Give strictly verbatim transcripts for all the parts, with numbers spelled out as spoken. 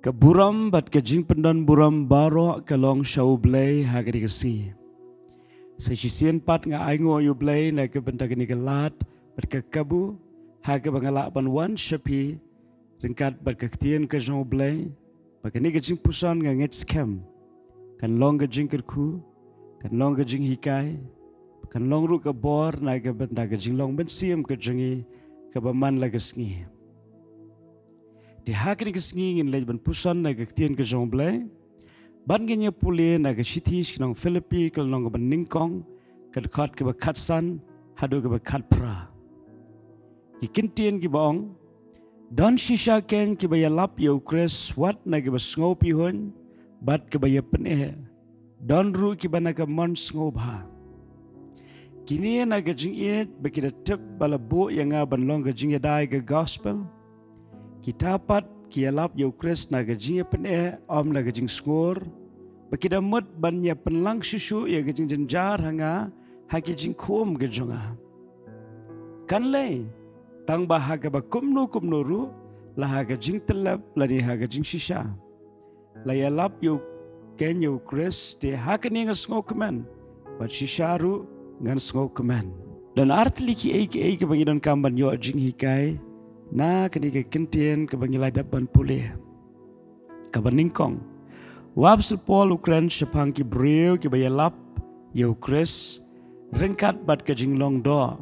Ka burom bad ka jingpyndonburom baroh ka long sha U Blei ha kane ka sngi. Sa shisien pat nga ainguh ïa U Blei na ka bynta kane ka lad bad ka kabu ha kaba nga lah ban wan sha phi ryngkat bad ka ktien ka jong U Blei. Bad kane ka jingpuson nga ngeit skhem kan long ka jingkyrkhu, kan long ka jinghikai, kan long ruh ka bor na ka bynta ka jinglong mynsiem ka jong ngi kaba man la ka sngi. Te ha kane ka sngi ngin leit ban puson na ka ktien ka jong U Blei. Bad ngin ïa pule na ka shithi sha ki nong Philippi, ka lynnong kaba nyngkong, ka dkhot kaba khatsan haduh kaba khatphra. Ki kyntien kiba ong: Don shisha kein kiba ïalap ïa U Khrist wat na kiba sngewpihun bad kiba ïapyneh. Don ruh kiba na ka mon sngewbha. Kine na ka jingïeit ba ki da tip ba la buh ïa nga ban long ka jingïada ïa ka gospel. Kita pat ki ïalap ïa U Khrist na ka jingïapyneh, ym na ka jingsngur, ba ki da mut ban ïapynlang shuh shuh ïa ka jingjynjar ha nga ha ki jingkhum ka jong nga. Kan lei tang ba ha kaba kumno kumno ruh, la ha ka jingtyllep lane ha ka jingshisha, la ïalap ïa u kein ïa U Khrist, te ha kane nga sngewkmen, bad shisha ruh ngan sngewkmen. Don ar tylli kiei kiei kiba ngi donkam ban ïoh jinghikai na kane ka kyntien kaba ngi la dep ban pule. Kaba nyngkong, u Apostol Paul u kren shaphang ki briew kiba ïalap ïa U Khrist ryngkat bad ka jinglong doh,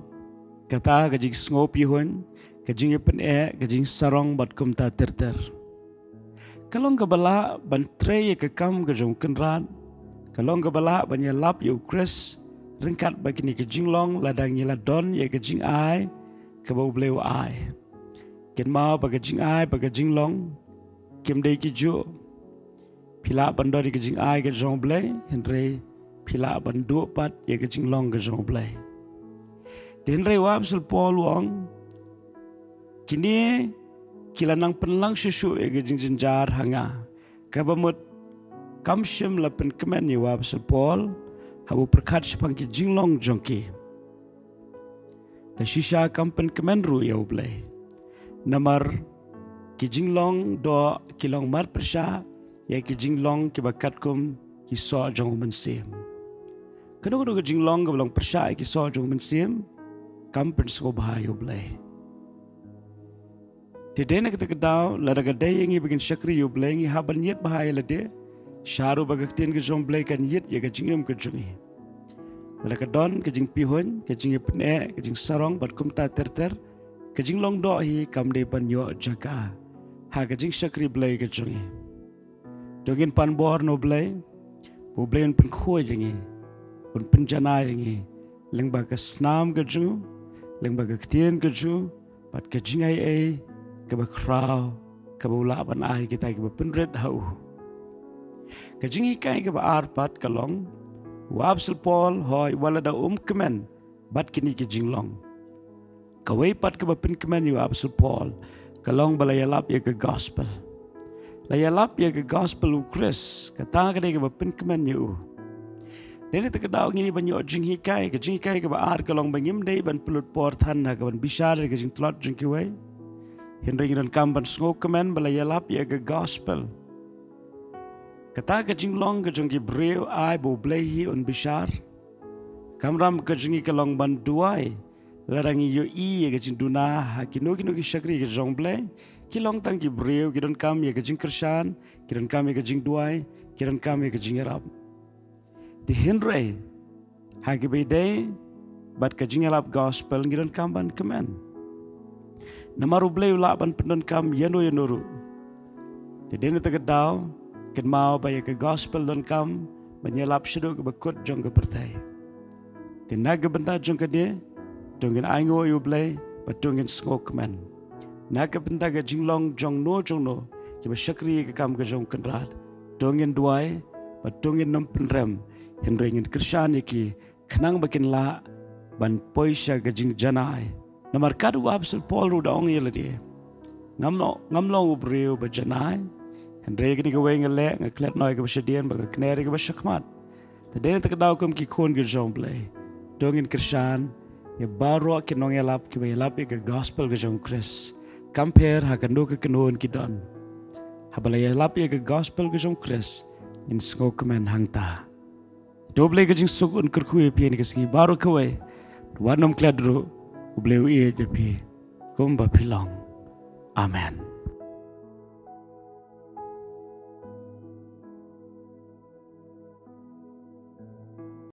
kata ka jingsngewpihun, ka jingïapyneh, ka jingsarong bad kumta ter ter. Ka long kaba lah ban trei ïa ka kam ka jong U Kynrad. Ka long kaba lah ban ïalap ïa U Khrist ryngkat bad kine ki jinglong lada ngi la don ïa ka jingai kaba U Blei u ai. Kynmaw ba ka jingai bad ka jinglong kim dei kijuh. Phi lah ban don ïa ka jingai ka jong U Blei, hynrei phi lah ban duh pat ïa ka jinglong ka jong U Blei. Te hynrei u Apostol Paul u ong, kine ki la nang pynlang shuh shuh ïa ka jingjynjar ha nga. Kaba mut kam shym la pynkmen ïa u Apostol Paul haba u pyrkhat shaphang ki jinglong jong ki. Da shisha kam pynkmen ruh ïa U Blei. Namar ki jinglong doh ki long marpyrshah ïa ki jinglong kiba katkum ki soh jong u Mynsiem. Kano kano ka jinglong kaba long pyrshah ïa ki soh jong u Mynsiem kam pynsngewbha ïa U Blei. Te dei na kata ka daw, lada ka dei ïa ngi ba ngin shakri ïa U Blei, ngi hap ban ïit bha ïa lade, sha ruh ba ka ktien ka jong U Blei kan ïit ïa ka jingim ka jong ngi. Lada ka don ka jingpihun, ka jingïapyneh, ka jingsarong bad kumta ter ter, ka jinglong doh hi kam dei ban ïoh jaka ha ka jingshakri Blei ka jong ngi. To ngin pan bor na U Blei, ba U Blei un pynkhuid ïa ngi, un pynjanai ïa ngi lyngba ka snam ka jong u, lyngba ka ktien ka jong u, bad ka jingai ei kaba khraw kaba u lah ban ai kita kiba pynrit ha u. Ka jinghikai kaba ar pat ka long, u Apostol Paul, hooid, wat lada um kmen bad kine ki jinglong, kawei pat kaba pynkmen ïa u Apostol Paul ka long ba la ïalap ïa ka gospel. La ïalap ïa ka gospel U Khrist, kata ka dei kaba pynkmen ïa u. Dei na kata ka daw ngin ïa ban ïoh jinghikai, ka jinghikai kaba ar ka long ba ngim dei ban pynlut por than ha ka ban bishar ïa ka jingtlot jong kiwei. Hynrei ngi donkam ban sngewkmen ba la ïalap ïa ka gospel. Kata ka jinglong ka jong ki briew ai ba U Blei hi un bishar. Kamram ka jong ngi ka long ban duwai lada ngi ïohi ïa ka jingduna ha kino kino ki shakri ka jong U Blei. Ki long tang ki briew, ki donkam ïa ka jingkyrshan, ki donkam ïa ka jingduwai, ki donkam ïa ka jingïarap. Te hynrei ha kiba ïadei bad ka jingïalap gospel ngi donkam ban kmen. Namar U Blei u lah ban pyndonkam ïano ïano ruh. Te dei na kata ka daw, kynmaw ba ïa ka gospel donkam ban ïalap shaduh kaba kut jong ka pyrthei. Te na ka bynta jong kane, to ngin ainguh ïa U Blei bad to ngin sngewkmen. Na ka bynta ka jinglong jong no jong no kiba shakri ïa ka kam ka jong U Kynrad, to ngin duwai bad to ngin nym pynrem, hynrei ngin kyrshan ïa ki khnang ba kin lah ban poi sha ka jingjanai. Namar katba u Apostol Paul ruh u da ong ïa lade, ngam long, ngam long u briew ba janai, hynrei kane kawei nga leh, nga klet noh ïa kaba shadien bad nga kner ïa kaba shakhmat. Te dei na kata ka daw kum ki khun ki jong U Blei, to ngin kyrshan ïa baroh ki nongïalap kiba ïalap ïa ka gospel ka jong U Khrist, kam pher ha kano ka kynhun ki don. Haba la ïalap ïa ka gospel ka jong Khrist, ngin sngewkmen hangta. To U Blei ka jingsuk un kyrkhu ïa phi ha kane ka sngi baroh kawei. Wat nym klet ruh, U Blei u ïeit ïa phi kumba phi long. Amen.